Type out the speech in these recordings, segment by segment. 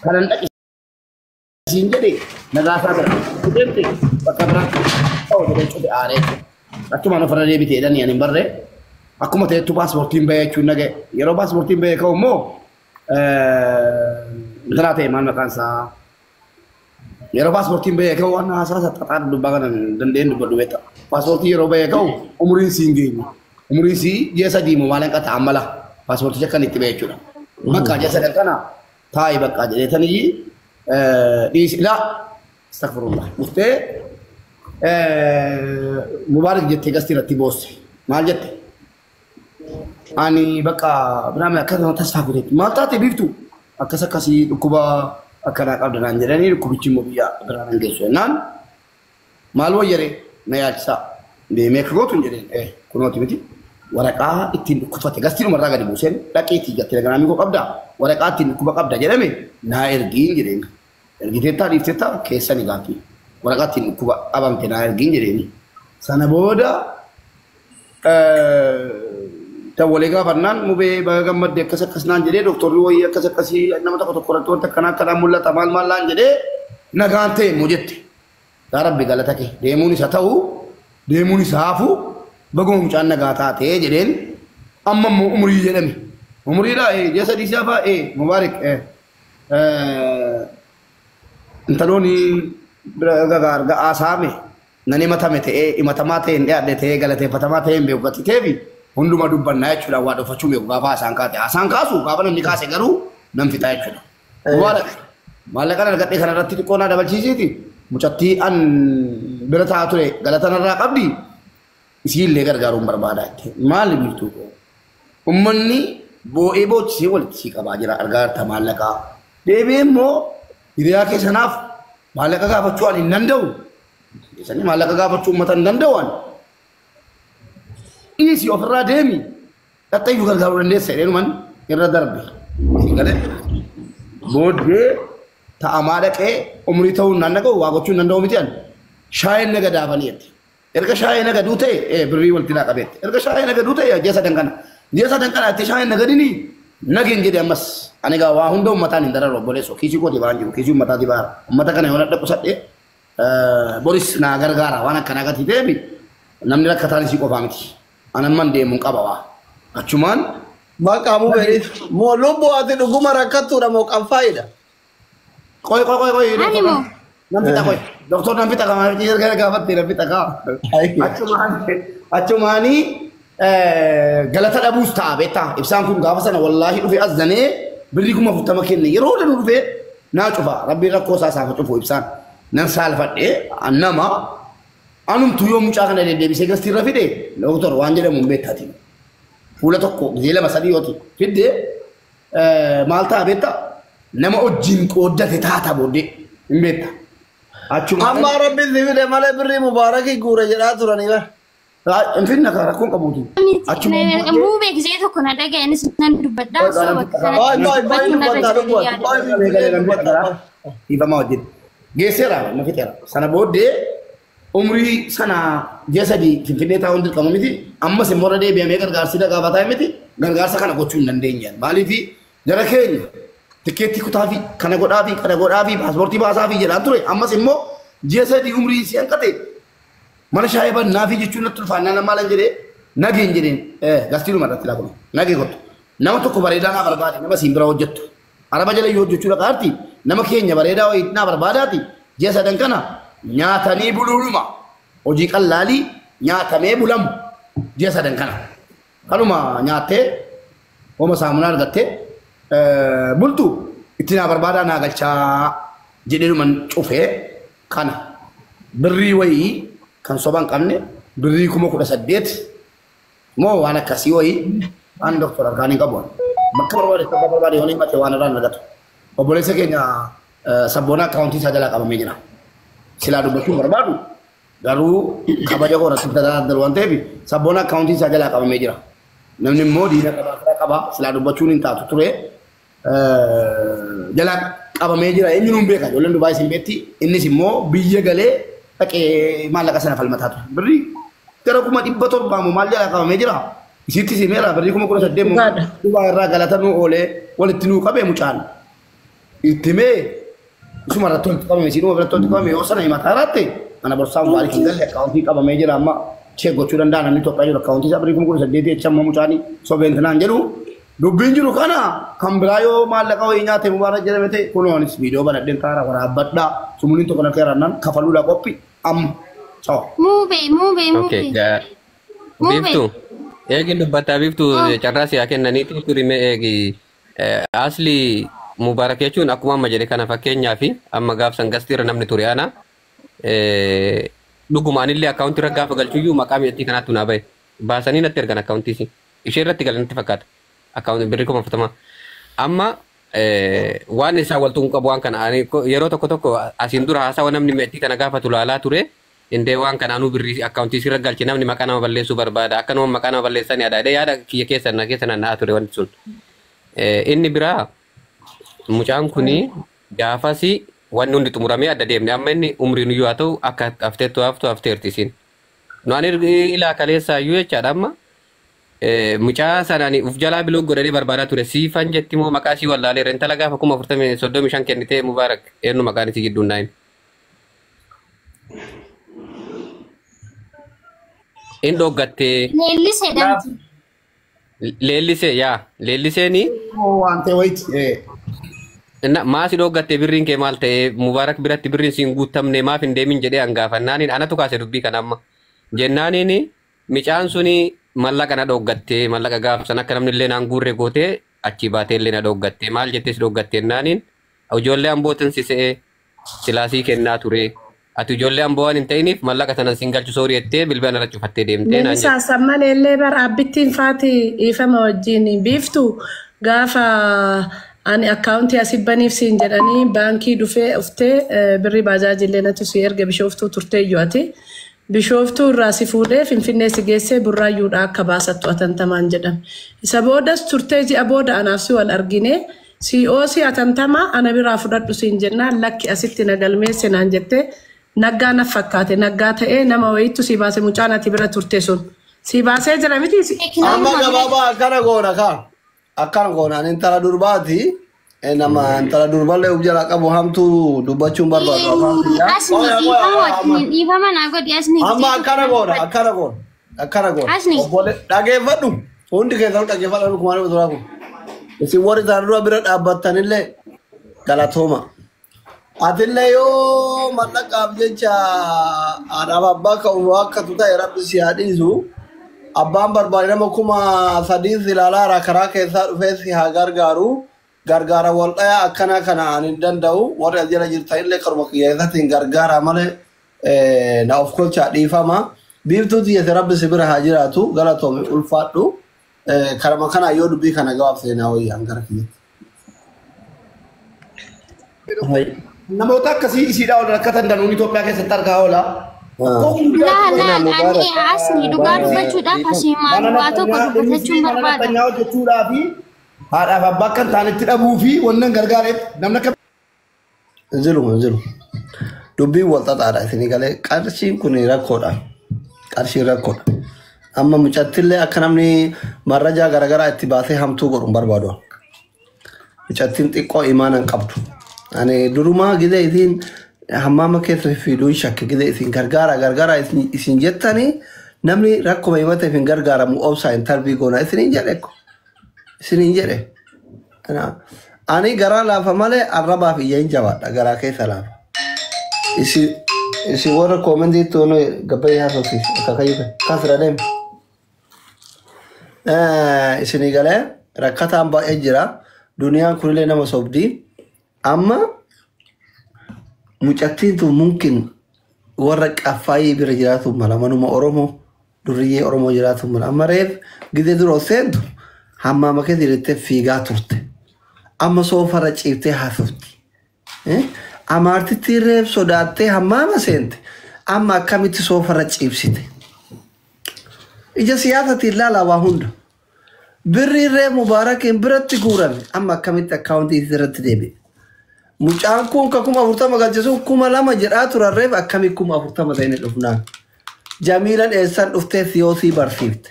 Kanan dhaqi siin jedhe nagaasaa bira. Deemte bakka biraatti ta'u jedhee cufe aaree jechuudha. Achumaan ofirra deebite jedhanii ani hin barree. Akkuma ta'ettu paaspoortiin bahee jechuun naga'e. Yeroo paaspoortiin bahee ka'u immoo intalaa ta'e maal maqaan isaa yeroo paaspoortiin bahee ka'u waan haasaa saxaxaa dubbaa kana dandeenye dubbadhu beekta. Paaspoortii yeroo bahee ka'u umuriin sii hin geenye. Umuriin sii ji'a 3 moo maal hanqata ammala paaspoorticha kan itti bahee jechuudha. Bakka ji'a 3 kana taa'i bakka jedheetanii dhiisi laa astaghfirullah dhuftee Mubaarak jettee gastii irratti boosse. Maal jette? Ani bakka biraan akkasuma tasfaa kuteetti. Maal taate biiftu? Akkas akkasii dhukkuba akkanaa qabda naan jedhanii dhukkubichi immoo biyya biraan hin geessu jennaan. Maal wayyare na yaalchisaa. Deemee akka gootu hin jedheen. Kunooti miti. Waraqaa ittiin dhukkubfate gastii dhumarraa gadi buuseen dhaqeetii telegiraamii koo qabda waraqaa ittiin dhukkuba qabda jedhame naa ergiin jedheen. Ergiteettaa dhiifteettaa keessani gaaffii. Waraqaa ittiin dhukkuba qabamte naa ergiin jedheeni. Sana booda dawwalee gaafannaan mubee baga gammadde akkas akkas naan jedhee doktorri wayii akkas akkasii nama tokko tokko irratti wanta akkanaa akkanaa mul'ata maal maal naan jedhee nagaan ta'e immoo jette. Yaa Rabbi galata kee deemuun isa ta'u deemuun isa hafu baguma mucaan nagaa taatee jedheen amma immoo umurii jedhame. Umuriidha ji'a 3 si hafaa Mubaarik intalooni bira gagaar ga'aa saame nan himatame ta'ee himatamaa ta'e hin dhiyaadhe ta'ee galateeffatamaa ta'ee hin beeku gatii ta'eefi hunduma dubbannaa jechuudha waa dhofachuu beeku gaafa haasaan kaate haasaan kaasu gaafa namni kaase garuu nan fixaa jechuudha. Mubaarak maallaqan argadhe kanarratti xiqqoo naa dabalchiisiiti mucattii an bira taa'aa ture galata narraa qabdi isii illee gargaaruun barbaada jette. Maali biiftuu koo? Ummanni boo'ee boochisee walitti sii qabaa jira argaa jirta maallaqaa. Deebi'ee immoo hiriyaa kee sanaaf maallaqa gaafachuu ani hin danda'u. Isanii maallaqa gaafachuu uummata hin danda'u ani. Dhiisi ofirraa deemi. Dhaxxayyuu gargaaruu dandeessa jedheenuman irra darbe. Siin galee booddee ta'amaa dhaqee umurii ta'uu naan dhaqa'u waa gochuu hin danda'u miti ani. Shaayeen naga daafanii jette. Erga shaayee nagaduu ta'e birrii walitti naa qabeette. Erga shaayee nagaduu ta'e ji'a 3 kana. Ji'a 3 kana itti shaayeen nagadini nageen jedhe ammas. Ani egaa waa hunda uummataan hin dararu obboleessoo. Kiisii kooti ba'aan jiru. Kiisii uummataati ba'aara. Uummata kana yoo nadha qusadhe boris naa gargaara waan akkanaa gatii ta'eef namni rakkataan isii qofaa miti. Ani amman deemuun qaba waa. Achumaan Bakka mubee moo lubbuu ati dhuguma rakkattuudha moo qanfaayidha? Qoy qoy qoy qoy. Ani moo? Nan fixa qoy. Doktor nan fixa kaa erga gaafatte nan fixa kaa. Achumaanii galata dhabuus ta'a beektaa. Ibsaan kun gaafa sana wallaahi dhufe azzanee birrii 40,000 kenne yeroo danuu dhufe naa cufa. Rabbiin rakkoo isaa isaaf cufu ibsaan. Nan saalfadhee nama anumtu yoo mucaa kana deddeebisee gastii irra fide doktor waan jedhamu hin beektaati. Fuula tokko gizee 2 3 yooti fidde maal ta'a beektaa nama wajjin qooddate taata booddee hin beekta. Achuma Amma rabbiin si fide malee birrii mubaarakii guure jedhaa turanii bara. Hin finna kan rakkoon qabuuti. Achuma Muu beeksisee tokko na dhaga'e innis nan dubbadha. So bakka Baay kanatti baay baay dubbachuun narra dubbataa jira dubbata. yaada. Baay dubbataa. Dhiifamaa wajjin. Geesseera na fixeera. Sana booddee umrii sana ji'a 3 Finfinnee taa'uun dirqama miti. Ammas immoo irra deebi'amee gargaarsi na gaafataa miti. Gargaarsa kana gochuu hin dandeenye. Maaliif jara keenya tikkeettii kutaa fi kana godhaa fi kana godhaa fi paaspoortii baasaa fi jedhaan ture. Ammas immoo ji'a 3 umrii si hanqate mana shaayii bannaa fi jechuun natti ulfaannaa nama maalan jedhee nageen jedheen gastiinuma irratti laa kun nagee kottu. Nama tokko bareedaa naa barbaade nama siin bira hojjettu. Araba jala yoo hojjechuu dhaqaarti nama keenya bareedaa wayii naa barbaadaati ji'a 3 kana nyaatanii buluudhuma hojii qallaalii nyaatamee bulamu ji'a 3 kana. Kanuma nyaattee homa saamunaa argattee bultu itti naa barbaadaa naa galchaa jedhee cufee kana birrii wayii kan soba hin qabne birrii 18,000 moo waan akkasii wayii waan doktor harkaan hin qabu. Bakka barbaade bakka barbaade yoo himate waan irraa hin argatu. Obboleessa keenya sabboonaa akkaawuntii isaa jalaa qabamee jira. Silaa dubbachuun barbaadu garuu kabaja koo irratti tajaajila waan ta'eef sabboonaa akkaawuntii isaa jalaa qabamee jira. Namni immoo diina qabaa fira qabaa silaa dubbachuun hin taatu ture. Jalaa qabamee jira eenyuun hin beeka ijoolleen Dubaay isin beekti innis immoo biyya galee dhaqee maallaqa sana falmataa ture. Birrii gara 700,000 moo maal jalaa qabamee jira. Isitti simeera birrii 18,000 moo Dhugaadha. Dubaay irraa galata nuu oolee walitti nuu qabee mucaan. Itti himee isuma irratti walitti qabame isiinuma biratti walitti qabame yoo sana himataa raatte ana borsaa Mubaarak hin galle akkaawuntii qabamee jira amma check gochuu danda'a namni Itoophiyaa jiru akkaawuntii isaa birrii 18,000 jecha amma mucaanii sobeentinaan jedhu dubbiin jiru kana kan biraa yoo maallaqa wayii nyaate Mubaarak jedhame ta'e kunoo anis viidiyoo banadheen taara waraabbadhaa sumuliin tokko na keerannaan kafaluudha qophi amma sawa. Muubee muubee Okay, muubee. gaa Muubee. biiftuu eegi dubbataa biiftuu Oh. carraa siyaa kennaniitii turime eegi asli Mubaarak jechuun akkuma amma jedhe kana fakkeenyaa fi amma gaafsan gastiirra namni ture ana dhuguma anillee akkaawuntii irra gaafa galchuyyuu maqaa mi'attii kanaatti naa bahe baasanii natti ergan akkaawuntiisi ishee irratti galan natti fakkaata akkaawuntii birrii 40,000 amma waan isaa waltuun qabu waan kana ani yeroo tokko tokko asiin dura haasawa namni mi'attii kana gaafatu laalaa ture indee waan kana anuu birrii akkaawuntii sirra galche namni maqaa nama balleessuu barbaada akka nama maqaa nama balleessan yaada jedhee yaada kiyya keessa na keessa naanna'aa ture wanti sun. Inni biraa mucaan kuni gaafasi wanni hundi xumuramee adda deemne amma inni umriin iyyuu haa ta'u akka hafteettu haftu hafteerti isiin. Nu ani ilaa kaleessaa iyyuu jechaadha amma mucaa sanaan uf jalaa biloo godhanii barbaadaa ture siifan jetti moo maqaa isii wallaalee rentala gaafa 40,035 kennitee Mubaarak eenyu maqaan isii gidduun naayin. In dhoggattee Leellisee dhamti. leellisee yaa leelliseeni Waan ta'e wayiiti. Maasi dhoggattee birriin kee maal ta'e Mubaarak biratti birriin siin guutamne maaf hin deemin jedhee hangaafannaaniin anatu kaase dubbii kana amma jennaaniin micaan suni mallaqa na dhoggattee mallaqa gaafsan akka namni illee naan guurre gootee achii baatee illee na dhoggattee maal jettee si dhoggattee jennaaniin ijoollee ambootin si se'ee silaasii kennaa ture ati ijoollee amboo waan hin ta'iniif mallaqa sanan siin galchu soorii jettee bilbila narra cufattee deemtee naan jette. Leenjisaa sammalee bara abbittiin faati dhiifama wajjin biiftu gaafa ani akkaawuntii asii baniif siin jedhanii baankii dhufee uftee birrii baajaajillee natu si erga bishooftuu turtee iyyuu ati. Bishooftuu irraa si fuudhee Finfinnee si geessee burraayyuudhaa akka baasattu atantamaan jedhame. Isa boodas turtee ji'a booda anaaf si wal argine COC atantamaa ana biraa fudhadhu siin jennaan lakki asitti na galmeesse naan jettee naggaa na fakkaate naggaa ta'ee nama wayiitu si baase mucaan ati bira turte sun. Si baasee jira miti Amma gabaabaa akkana goona kaa. Akkana goona ani intala durbaati. Nama intala durballee of jalaa qabu hamtuu dubbachuun barbaadu afaan kiyyaa. Asni Qoya qoya dhiifama qoya amma. wajjin dhiifama naa godhi asni. Amma akkana goona akkana goona akkana goona. Asni. Obbolee dhageeffadhu. Hundi keessanuu dhageeffadhu kumaanii kuturaa kun. Isin warri isaan dura bira dhaabbattanillee galatooma. Atillee yoo mallaqaaf jecha haadhaaf abbaa ka'u akkatu ta'e rabbi si haa dhiisu. Abbaan barbaade nama 3,000 si ilaalaa karaa keessaa dhufee si haa gargaaru. Gargaara wal dhayaa akkana kana ani hin danda'u. Warri as jala jirtanillee karuma kiyyeessatiin gargaara malee na of kolchaa dhiifama. Biiftuu tiyyate rabbi si bira haa jiraatu. Galatoomi ulfaadhu. Karama kana yoo dubbii kana gabaabsee naa wayyaan gara kiyyatti. Namoota akkasii isiidhaa ol rakkatan danuun Itoophiyaa keessatti argaa oola. Laa laa ani asni dhugaa dubbachuudhaaf asii maal waa tokko dubbatachuun barbaada. Mana hojjechuudhaa fi haadhaaf abbaa akka hin taanetti dhabuu fi wannan gargaareef namni akka Jiru jiru. Dubbiin wal xaxaadha isinii galee qarshiin kun rakkoodha. Qarshiin rakkoodha. Amma mucattillee akka namni marrajaa garaagaraa itti baasee hamtuu godhu hin barbaadu. Mucattiin xiqqoo imaana hin qabdu. Ani durumaa gizee isiin hammaama keessa fiiduun shakke gizee isin gargaara gargaara isin jettanii namni rakkoma himateef hin gargaaramu obsaa hin tarbii goona isiniin jedhe isiniin jedhe. Ani garaa laafa malee arrabaaf iyya hin jabaadha garaa keessa laafa. Isin warra koomentii toonu gabbayee haasofsiis akaakayyuu kaasira deemi. Isinii galee rakkataan baay'ee jira. Duniyaan kunillee nama sobdi. Amma mucattiin tun mumkin warra qaffaayii bira jiraatu mala manuma Oromoo durriyyee Oromoo jiraatu mala. Amma reef gizee dura seentu hammaama keessa hiriirtee fiigaa turte. Amma soofarra ciiftee haasofti. Amaartittiin reef sodaattee hammaama seente. Amma akkamitti soofarra ciibsite? Ija siyaasatiin ilaalaa waa hunda. Birrii reef Mubaarakiin biratti guurame amma akkamitti akkaawuntii irratti deebi'e? Mucaan kun ka 40,000 galchisuun 2,000 jedhaa turan reef akkamii 40,000 ta'in dhufnaan. Jamiilan eessaan dhuftee siyoosii barsiifte.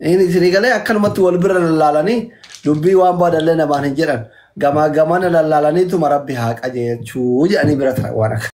Inni isinii galee akkanumatti wal bira lallaalanii Dubbii waan baadallee namaan hin jedhan. Gamaa gamana lallaalaniituma rabbi haa qajeelchuu jedhanii bira ta'a waan akka.